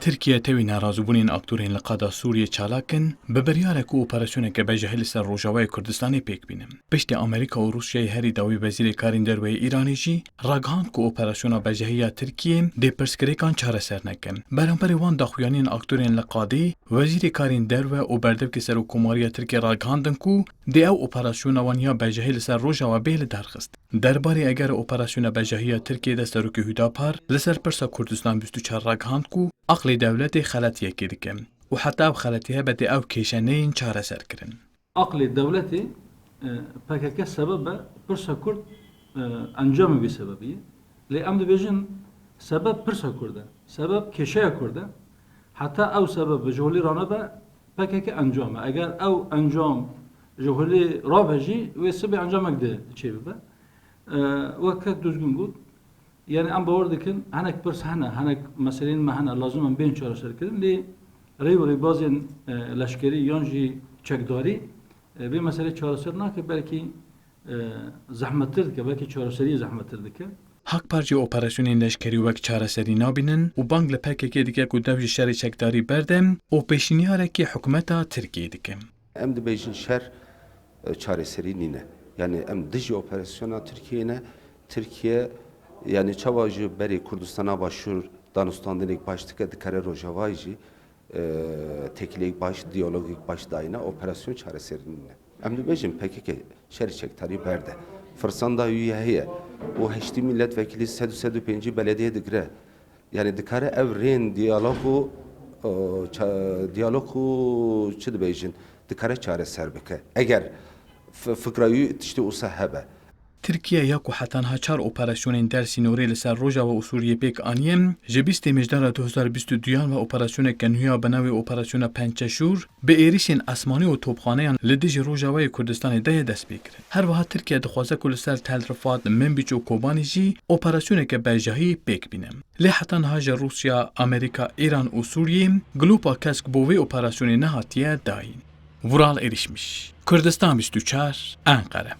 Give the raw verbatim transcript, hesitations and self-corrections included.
Tirkiye tevî nerazîbûnên aktorên li qada Sûriyê çalak in, bi biryarek û operasyoneke bejahî li ser Rojavayê Kurdistanê pêk bîne. Piştî Amerîka û Rûsyayê herî dawî wezîrê karên derweyê Îranê jî ragihand ku operasyona bejahî ya Tirkiyê dê pirsgirêkan çareser neke. Beramberî wan daxuyaniyên aktorên li qadê, wezîrê karên derve û berdevkê serokkomariya Tirkiyê ragihandin ku dê ew operasyona wan ya bejahî li ser Rojava bê li dar xist. Derbarê eger operasyona bejahî ya Tirkiyê de serokê Hüdapar li ser pirsa Kurdistan bîst û çar ragihand ku aqlê dewletê xeletiyekê dike û heta ev xeletî hebe dê ew kêşe neyên çareserkirin. Aqlê dewletê, e, P K K sebeb e, pirsa Kurd, e, encamê vê sebebî ye. Lê em dibêjin sebeb pirsa Kurd e, sebeb kêşeya Kurd e. Heta ew sebeb ji holê ranabe, P K K encam e. Eger ew encam ji holê rabe jî, wê sibê encamek di çêbibe. E, weke Duzgin got, yani em bawer dikin, hinek pirs hene, hinek meseleyên me hene, lazim em bên çareserkirin, lê rê û rêbazên, e, leşkerî yan jî çekdarî, e, vê meselê çareser nake, belkî, e, zehmettir dike, belkî çareseriyê zehmettir dike. Hak Par jî operasyonên leşkerî wek çareserî nabînin û bang li P K K dike ku dev ji şerê çekdarî berde û pêşnîyarekî hikûmeta Tirkiyê dike. Em dibêjin şer, e, çareserî nîne. Yani em dijî operasyona Tirkiyeyê ne. Tirkiye, yani çawa ji berê Kurdistana Başûr danûstandinek baş dike, dikare Rojavayê jî, e, têkiliyek baş, diyalogek baş dayîne, operasyon çareserî nîne. Em dibêjin P K K şerê çekdarî berde. Firsenda wî heye. Û heştî milletvekilî, sed û sed û pêncî belediye digire. Yani dikare ev rên diyalog û, e, ça-, diyalog û çi dibêjin, dikare çareser bike. Eger f-, fikra wî tiştê wisa hebe. Tirkiye ya ku heta niha çar operasyonên der sînorê li ser Rojava û Sûriyê pêk aniye, ji bîstê Mêjdara du hazar bîst û duyan ve operasyoneke nû ya bi navê Operasyona Pençeşûr bi êrîşên esmanî û topxaneyan li dijî Rojavayê Kurdistanê de ye destpêkirin. Her wiha Tirkiye dixwaze ku li ser Tel Rifat, Minbîc û Kobanê jî operasyoneke bejahî pêk bîne. Lê heta niha ji Rûsya, Amerîka, Îran û Sûriyê glopa kesk bo vê operasyonê nehatiye dayîn. Vural Erişmiş, Kurdistan bîst û çar, Enqere.